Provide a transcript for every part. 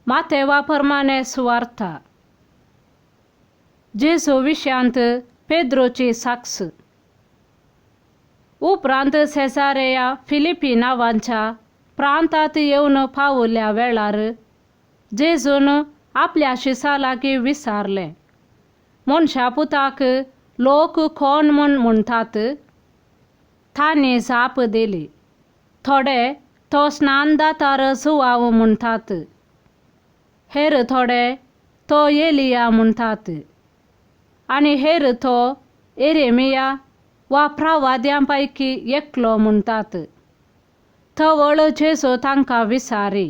मातेवा प्रमाणे सुवार्ता. जेजू विशयांत पेद्रोची साक्ष. उपरांत सेजारेया फिलिपी नांवांच्या प्रांतात येवन पावल्या वेळार जेजून आपल्या शिसा लागीं विचारलें, मनशा पुताक लोक कोण म्हूण म्हणटात? तांणी जाप दिली, थोडे तो स्नानदातार सुवाव म्हणटात, हेर थोडे तो एलिया म्हणटात आनी हेर तो एरेमिया वा प्रवाद्यां पैकी एकलो म्हणटात. तवळ जेजू तांकां विचारी,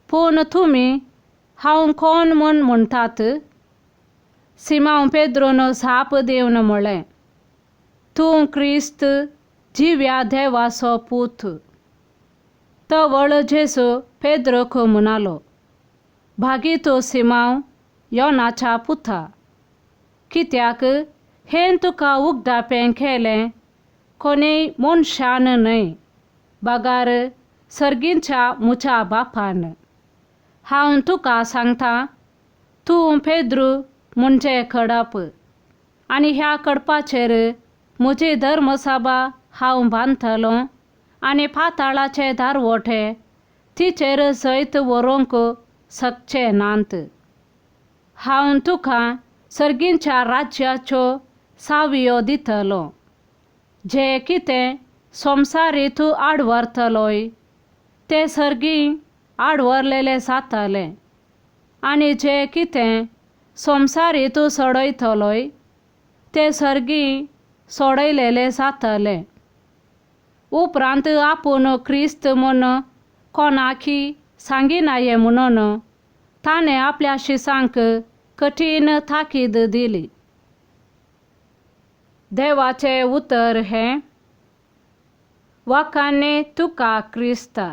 पूण तुमी हांव कोण म्हूण म्हणटात? सिमांव पेद्रून जाप दिवन म्हळें, तूं क्रिस्त जिव्या देवाचो पूत. तवळ जेजू पेद्रोक म्हणालो, भागी तूं सिमांव योनाच्या पुता, कित्याक हें तुका उगडापें केलें कोणीय मनशान न्हय बगर सर्गीच्या म्हज्या बापान. हांव तुका सांगता, तूं पेद्रू म्हणजे खडप आनी ह्या खडपाचेर म्हजी धर्मसभा हांव बांदतलो आनी पाताळाचे दारवोटे तिचेर जैत व्हरूंक शकचे नात. हांव तुका सर्गीच्या राज्याच्यो सावयो दितलो. जें कितें संवसारी तूं आडवरतलोय तें सर्गी आडवरलेलें जातलें आनी जें कितें संवसारी तूं सोडयतलोय तें सर्गी सोडयलेलें जातलें. उपरांत आपूण क्रिस्त म्हूण कोणाकी सांगिनाये म्हणून ताणें आपल्या शिसांक कठीण ताकीद दिली. देवाचें उतर हें. वाखाणे तुका क्रिस्ता.